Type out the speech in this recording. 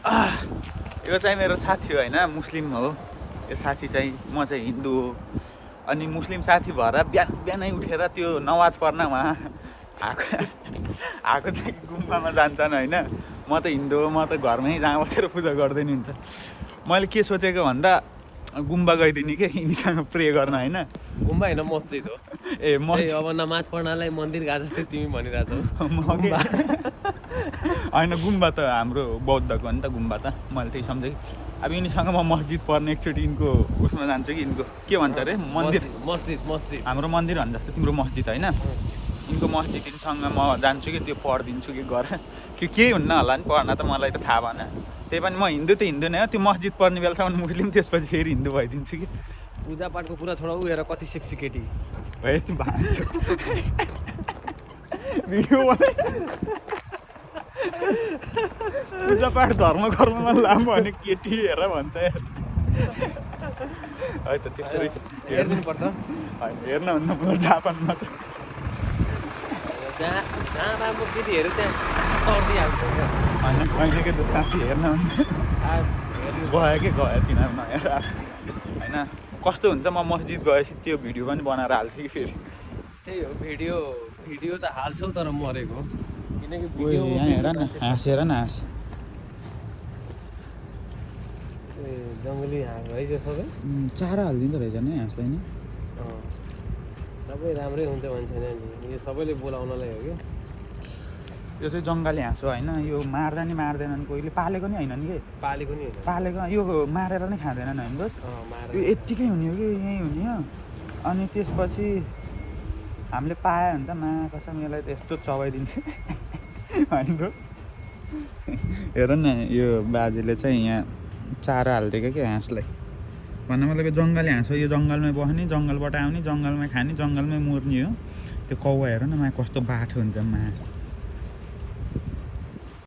यो चाहिँ मेरो साथी हो होइन, मुस्लिम हो यो साथी चाहिँ। म चाहिँ हिन्दू हो। अनि मुस्लिम साथी भएर बिहानै उठेर त्यो नमाज पढ्न उहाँ आएको चाहिँ गुम्बामा जान्छन् होइन। म त हिन्दू हो, म त घरमै जहाँ बसेर पूजा गर्दै नि हुन्छ। मैले के सोचेको भन्दा गुम्बा गइदिने के यिनीसँग प्रे गर्न होइन। गुम्बा होइन मस्जिद हो। ए मस्जिद अब नमाज पढ्नलाई मन्दिर गए जस्तै तिमी भनिरहेछौ। होइन गुम्बा त हाम्रो बौद्धको हो नि त गुम्बा त। मैले त्यही सम्झेँ। अब यिनीसँग म मस्जिद पढ्ने एकचोटि यिनको उसमा जान्छु कि यिनको के भन्छ अरे मन्दिर मस्जिद हाम्रो मन्दिर भने जस्तो तिम्रो मस्जिद होइन। यिनको मस्जिद यिनीसँग म जान्छु कि त्यो पढिदिन्छु कि गरेर कि केही हुन्न होला नि पढ्न त, मलाई त थाहा भएन। त्यही पनि म हिन्दू त हिन्दू नै हो, त्यो मस्जिद पढ्ने बेलासम्म मुस्लिम त्यसपछि फेरि हिन्दू भइदिन्छु कि। पूजापाठको कुरा छोडा उ हेर कति सेक्सी केटी है भिडियो बनाइ पूजापाठ धर्म कर्ममा लाम भने केटी हेर भन्छ है त त्यसरी हेर्नु पर्छ। होइन हेर्न भन्दा मलाई जापानमा त जहाँ राम्रो केटीहरू त्यहाँ गरिदिइहाल्छ होइन कहिलेकै त साथी हेर्न गयो कि गयो तिनीहरू नहेर होइन। कस्तो हुन्छ म मस्जिद गएपछि त्यो भिडियो पनि बनाएर हाल्छु कि फेरि। त्यही हो भिडियो त हाल्छौ तर मरेको किनकि यहाँ हेर न हाँस हेर न हाँस जङ्गली हाँस है त्यो सबै चारो हालिदिँदो रहेछ नि हाँसलाई नि। सबै राम्रै हुन्छ भन्छ नि यो सबैले बोलाउनलाई हो कि। यो चाहिँ जङ्गली हाँस हो होइन। यो मार्दा नि मार्दैनन्, कोहीले पालेको नि होइन नि कि पालेको नि पालेको यो मारेर नै खाँदैनन् होइन दोस्त। यो यत्तिकै हुने हो कि यहीँ हुने हो। अनि त्यसपछि हामीले पायो भने त मा कसम यसलाई त यस्तो चबाइदिन्छ होइन दोस्त। हेर न यो बाजेले चाहिँ यहाँ चारो हालिदिएको क्या हाँसलाई। भन्नु मतलब यो जङ्गली हाँस हो। यो जङ्गलमै बस्ने, जङ्गलबाट आउने, जङ्गलमै खाने, जङ्गलमै मर्ने हो। त्यो कौवा हेर न मा कस्तो बाठो हुन्छ मा।